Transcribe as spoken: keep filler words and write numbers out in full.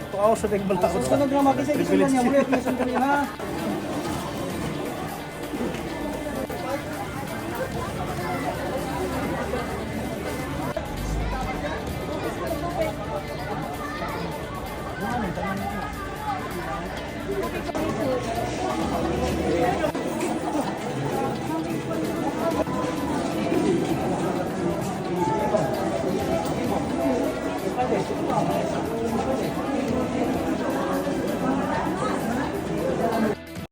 Pakausap yung balta ko sa. Ano drama? Kasi gusto niya, muli, gusto niya, ha?